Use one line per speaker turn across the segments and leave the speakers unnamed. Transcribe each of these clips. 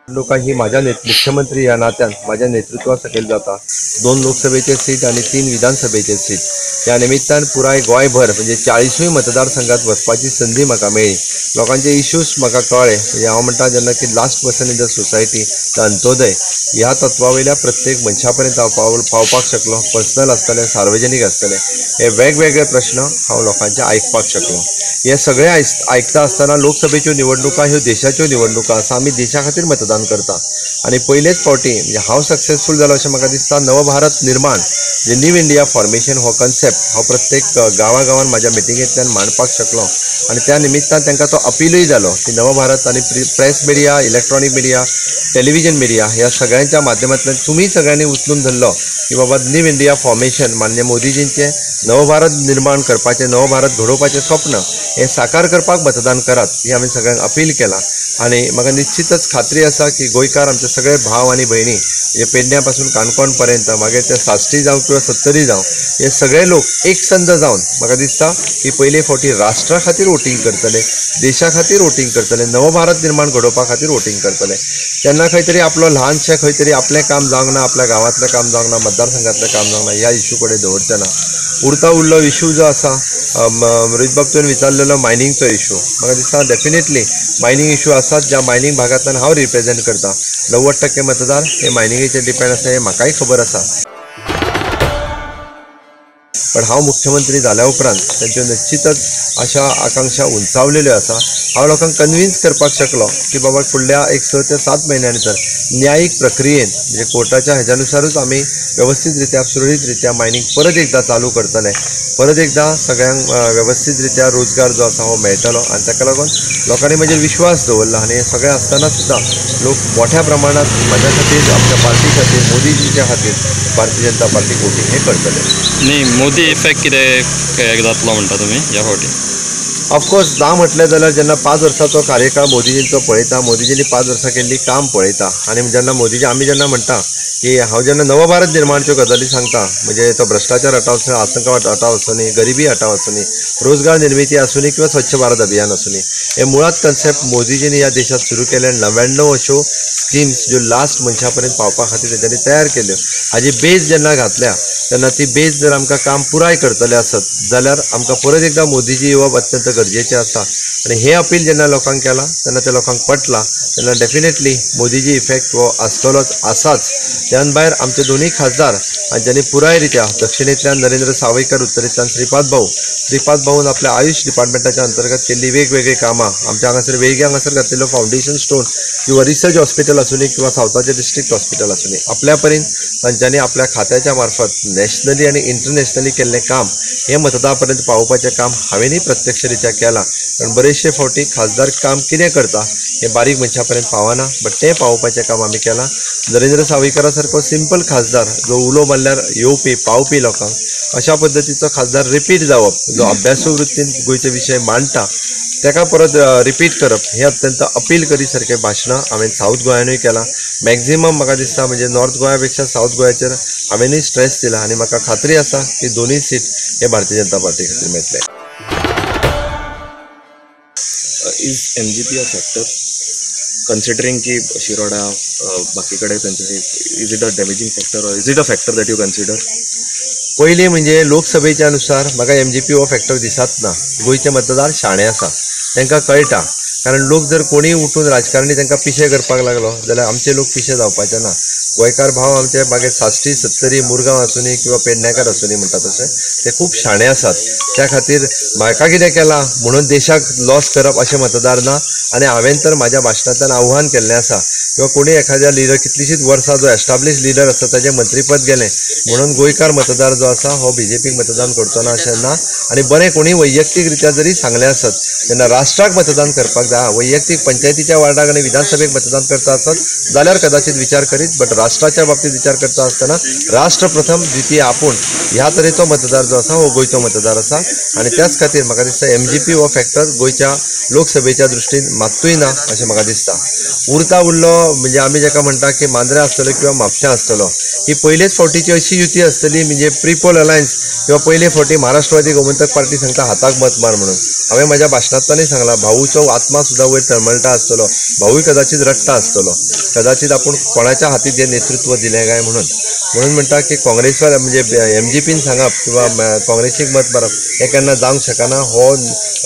निवडणुका ही माझ्या मुख्यमंत्री ह्या नात्यान माझ्या नेतृत्वा सकयल जाता. 2 लोकसभेचे सीट आनी 3 विधानसभेचे सीट ह्या निमित्तान पुराय गोंयभर म्हणजे 40 मतदारसंघात वचपाची संदी म्हाका मेळ्ळी. लोकांचे इश्यूज म्हाका कळ्ळे. म्हणजे हांव म्हणटा जेन्ना की last person in the society the Antyodaya ह्या तत्वा वयल्या प्रत्येक मनशा पर्यंत हांव पावपाक शकलो. पर्सनल आसतलें, सार्वजनीक आसतलें, हे वेगवेगळे प्रश्न हांव लोकांचे आयकपाक शकलो. हे सगळे आयकता आसतना लोकसभेच्यो निवडणुका ह्यो देशाच्यो निवडणुका आसा, आमी देशा खातीर मतदान करता आनी पयलेच फावटी म्हणजे हांव सक्सेसफूल जालो अशें म्हाका दिसता. नवभारत निर्माण म्हणजे न्यू इंडिया फॉर्मेशन हो कन्सेप्ट हांव प्रत्येक गांवागांवान म्हाज्या मिटिंगेंतल्यान मांडपाक शकलो आनी त्या निमित्तान तांकां तो अपिलूय जालो की नवभारत आनी press media, electronic media, television media ह्या सगळ्यांच्या माध्यमांतल्यान तुमी सगळ्यांनी उचलून धरलो की बाबा न्यू इंडिया फॉर्मेशन मान्य मोदीजींचें नवभारत निर्माण करपाचें, नवभारत घडोवपाचें स्वप्न हें साकार करपाक मतदान करात ही हांवें सगळ्यांक अपील केलां. आनी म्हाका निश्चितच खात्री आसा की गोंयकार आमचे सगळे भाव आनी भयणी म्हणजे पेडण्या पासून काणकोण पर्यंत, मागीर ते साश्टी जावं किंवा सत्तरी जावं, हे सगळे लोक एकसंध जावन म्हाका दिसता की पयले फावटी राष्ट्रा खातीर वोटींग करतले, देशा खातीर वोटींग करतले, नवभारत निर्माण घडोवपा खातीर वोटींग करतले. तेन्ना खंय तरी आपलो ल्हानशें खंय तरी आपलें काम जावंक ना, आपल्या गांवांतलें काम जावंक ना, मतदारसंघांतलें काम जावंक ना ह्या इशू कडेन दवरचे ना. उरता उरलो इशू जो आसा रोहित बाब तुवें विचारलेलो मायनिंगचो इशू, म्हाका दिसता डेफिनेटली मायनींग इशू आसात ज्या मायनींग भागांतल्यान हांव रिप्रेजेंट करता. 90% मतदार हे मायनिंगेचेर डिपेंड आसा हें म्हाकाय खबर आसा. पण हांव मुख्यमंत्री जाल्या उपरांत तांच्यो निश्चितच अशा आकांक्षा उंचावलेल्यो आसा. हांव लोकांक कन्विन्स करपाक शकलो की बाबा फुडल्या एक 6 ते 7 म्हयन्या भितर न्यायीक प्रक्रियेन म्हणजे कोर्टाच्या हेज्या नुसारूच आमी वेवस्थीत रित्या सुरळीत रित्या मायनींग परत एकदां चालू करतले. परत एकदां सगळ्यांक वेवस्थीत रित्या रोजगार जो आसा हो मेळटलो आनी ताका लागून लोकांनी म्हजेर विश्वास दवरला आनी हें सगळें आसतना सुद्दां लोक मोठ्या प्रमाणांत म्हाज्या खातीर, आमच्या पार्टी खातीर, मोदीजीच्या खातीर भारतीय जनता पार्टीक वोटींग हें करतले.
न्ही, मोदी इफेक्ट कितें जातलो म्हणटा तुमी ह्या फावटी?
ऑफकोर्स ना म्हटलें जाल्यार जेन्ना 5 वर्सांचो कार्यकाळ मोदीजींचो पळयता, मोदीजींनी 5 वर्सां केल्लीं काम पळयता आनी जेन्ना मोदीजी आमी जेन्ना म्हणटा की हांव जेन्ना नवभारत निर्माणच्यो गजाली सांगता म्हणजे तो भ्रश्टाचार हटाव आसूं, आतंकवाद हटाव आसूं, गरिबी हटाव आसूं, रोजगार निर्मिती आसूं किंवा स्वच्छ भारत अभियान आसूं, हे मुळांत कन्सेप्ट मोदीजींनी ह्या देशांत सुरू केले. 99 अश्यो स्किम्स ज्यो लास्ट मनशा पर्यंत पावपा खातीर तेंच्यांनी तयार केल्यो. हाजी बेज जेन्ना घातल्या तेन्ना ती बेज जर आमकां काम पुराय करतले आसत जाल्यार आमकां परत एकदां मोदीजी येवप अत्यंत गरजेचें आसा. आनी हें अपील जेन्ना लोकांक केलां तेन्ना तें लोकांक पटलां तेन्ना डेफिनेटली मोदीजी इफेक्ट हो आसतलोच, आसाच. त्यान भायर आमचे दोनूय खासदार हांच्यांनी पुराय रित्या दक्षिणेंतल्यान नरेंद्र सावयकर, उत्तरेंतल्यान श्रीपाद भाऊ, श्रीपाद भाऊन आपल्या आयुष डिपार्टमेंटाच्या अंतर्गत केल्ली वेगवेगळीं कामां, आमच्या हांगासर वेगळ्या हांगासर घातलेलो फावंडेशन स्टोन किंवा रिसर्च हॉस्पिटल आसूं किंवा सावथाचें डिस्ट्रिक्ट हॉस्पिटल आसूं, आपल्या पर्यंत तांच्यांनी आपल्या खात्याच्या मार्फत नॅशनली आनी इंटरनॅशनली केल्लें काम हें मतदारा पर्यंत पावोवपाचें काम हांवेंय प्रत्यक्ष रित्या केलां. कारण बरेचशे फावटी खासदार काम कितें करता हें बारीक मनशा पर्यंत पावना, बट तें पावोवपाचें काम आमी केलां. नरेंद्र सावयकरा सारको सिंपल खासदार जो उलो मारल्यार येवपी पावपी लोकांक, अशा पद्दतीचो खासदार रिपीट जावप, जो अभ्यासू वृत्तीन गोंयचे विशय मांडटा ताका परत रिपीट करप हें अत्यंत अपील करी सारकें भाशणां हांवें सावथ गोंयानूय केलां. मॅक्झिमम म्हाका दिसता म्हणजे नॉर्थ गोंया पेक्षा सावथ गोंयाचेर हांवेंनूय स्ट्रेस दिला आनी म्हाका खात्री आसा की दोनूय सीट हे भारतीय जनता पार्टी खातीर मेळटले.
Is MGP a factor considering की शिरोडा बाकी कडेन तांचे, is it a damaging factor or is it a factor that you consider?
पयलीं म्हणजे लोकसभेच्या नुसार म्हाका एमजीपी हो फॅक्टर दिसत ना. गोंयचे मतदार शाणे आसा, तांकां कळटा. कारण लोक जर कोणीय उठून राजकारणी तांकां पिशे करपाक लागलो जाल्यार आमचे लोक पिशे जावपाचे ना. गोंयकार भाव आमचे मागीर साश्टी, सत्तरी, मुरगांव आसूनी किंवा पेडणेकार आसूनी म्हणटा तशें ते खूब शाणे आसात. त्या खातीर म्हाका कितें केलां म्हणून देशाक लॉस करप अशें मतदार ना. आनी हांवें तर म्हाज्या भाशणांतल्यान आव्हान केल्लें आसा किंवा कोणी एखाद्या लिडर कितलीशीच वर्सां जो एस्टाब्लीश लिडर आसा ताजें मंत्रीपद गेलें म्हणून गोंयकार मतदार जो आसा हो बीजेपीक मतदान करचो ना अशें ना. आनी बरें कोणी वैयक्तीक रित्या जरी सांगलें आसत तेन्ना राष्ट्राक मतदान करपाक जाय. वैयक्तीक पंचायतीच्या वार्डाक आनी विधानसभेक मतदान करता आसत जाल्यार कदाचित विचार करीत, बट राष्ट्राच्या बाबतीत विचार करता आसतना राष्ट्र प्रथम द्वितीय आपूण ह्या तरेचो मतदार जो आसा हो गोंयचो मतदार आसा. आनी त्याच खातीर म्हाका दिसता एमजीपी हो फॅक्टर गोंयच्या लोकसभेच्या दृश्टीन मात्तूय ना अशें म्हाका दिसता. उरता उरलो म्हणजे आमी जेका म्हणटा की मांद्रे आसतलो किंवा म्हापशा आसतलो, ही पयलेच फावटीची अशी युती आसतली म्हणजे प्रिपोल अलायन्स किंवा पयले फावटी महाराष्ट्रवादी गोमंतक पार्टी सांगता हाताक मत मार म्हणून. हांवें म्हाज्या भाशणांतल्यानूय सांगलां, भाऊचो आत्मा सुद्दां वयर तळमळटा आसतलो, भावूय कदाचित रडटा आसतलो, कदाचित आपूण कोणाच्या हातीत हें नेतृत्व दिलें काय म्हणून. म्हणून म्हणटा की काँग्रेसवाले म्हणजे एमजीपीन सांगप किंवा काँग्रेसीक मत मारप हें केन्ना जावंक शकना. हो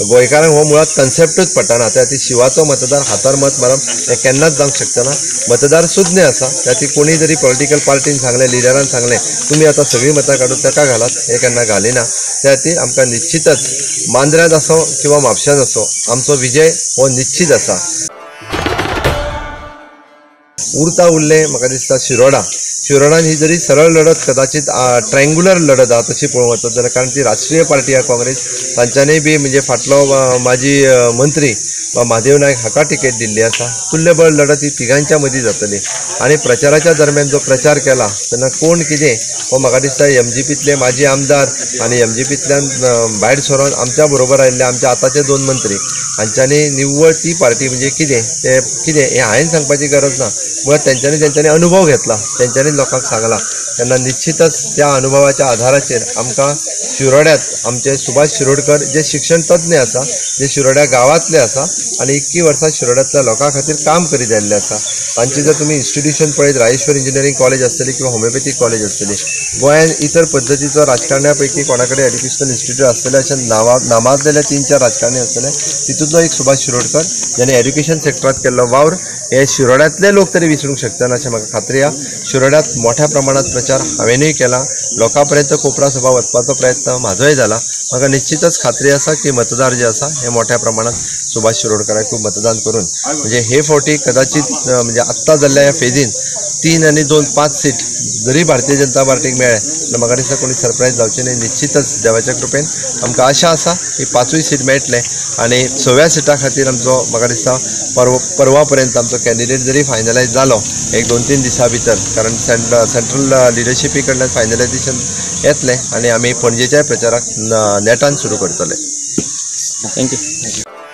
गोंयकारांक हो मुळांत कन्सेप्टूच पडना. त्या खातीर शिवाचो मतदार हातार मत मारप हें केन्नाच जावंक शकतना. मतदार सुज्ञ आसा, त्या खातीर कोणी जरी पॉलिटिकल पार्टीन सांगलें, लिडरान सांगलें तुमी आतां सगळीं मतां काडून ताका घालात, हें केन्ना घालिना. त्या खातीर आमकां निश्चितच मांद्र्यांत आसो किंवा म्हापश्यांत आसो आमचो विजय हो निश्चित आसा. उरता उरलें म्हाका दिसता शिरोडा. शिरोडान ही जरी सरळ लढत कदाचित ट्रायंगुलर लढत आहा तशी पळोवंक वचत जाल्यार, कारण ती राष्ट्रीय पार्टी आहा काँग्रेस, तांच्यांनी बी म्हणजे फाटलो माजी मंत्री महादेव नायक हाका तिकेट दिल्ली आसा. तुल्यबळ लढत ही तिगांच्या मदीं जातली आनी प्रचाराच्या दरम्यान जो प्रचार केला तेन्ना कोण कितें हो म्हाका दिसता एमजीपींतले माजी आमदार आनी एमजीपींतल्यान भायर सरोन आमच्या बरोबर आयिल्ले आमचे आतांचे 2 मंत्री हांच्यांनी निव्वळ ती पार्टी म्हणजे कितें तें कितें हें हांवें सांगपाची गरज ना. मुळात तेंच्यांनी अनुभव घेतला, तेंच्यांनी लोकांक सांगलां. तेन्ना निश्चितच त्या अनुभवाच्या आधाराचेर आमकां शिरोड्यांत आमचे सुभाष शिरोडकर जे शिक्षण तज्ञ आसा, जे शिरोड्या गांवांतले आसा आनी इतकी वर्सां शिरोड्यांतल्या लोकां खातीर काम करीत आयिल्ले आसा, तांची जर तुमी इन्स्टिट्यूशन पळयत, राजेश्वर इंजिनियरींग कॉलेज आसतली किंवा होमिओपॅथीक कॉलेज आसतली, गोंयांत इतर पद्दतीचो राजकारण्या पैकी कोणा कडेन एड्युकेशनल इन्स्टिट्यूट आसतले अशें नामाजलेले 3-4 राजकारणी आसतले, तितूंतलो एक सुभाष शिरोडकर ज्याने एड्युकेशन सेक्टरांत केल्लो वावर हे शिरोड्यांतले लोक तरी विसरूंक शकतना अशें म्हाका खात्री आहा. शिरोड्यांत मोठ्या प्रमाणांत प्रचार हांवेंनूय केला, लोकां पर्यंत कोपरा सभा वचपाचो प्रयत्न म्हाजोय जाला. म्हाका निश्चितच खात्री आसा की मतदार जे आसा हे मोठ्या प्रमाणांत सुभाष शिरोडकराक खूब मतदान करून म्हणजे हे फावटी कदाचित म्हणजे आत्तां जाल्ल्या ह्या फेजीन 3 आनी 2 5 सीट जरी भारतीय जनता पार्टीक मेळ्ळे जाल्यार म्हाका दिसता कोणी सरप्रायज जावचें न्ही. निश्चितच देवाच्या कृपेन आमकां आशा आसा की 5ूय सीट मेळटले आनी 6व्या सिटा खातीर आमचो म्हाका दिसता परवा पर्यंत आमचो कॅन्डिडेट जरी फायनलायज जालो एक 2-3 दिसां भितर, कारण सेंट्रल लिडरशिपी कडल्यान फायनलायजेशन येतलें आनी आमी पणजेच्याय प्रचाराक नेटान सुरू करतले.
Thank you.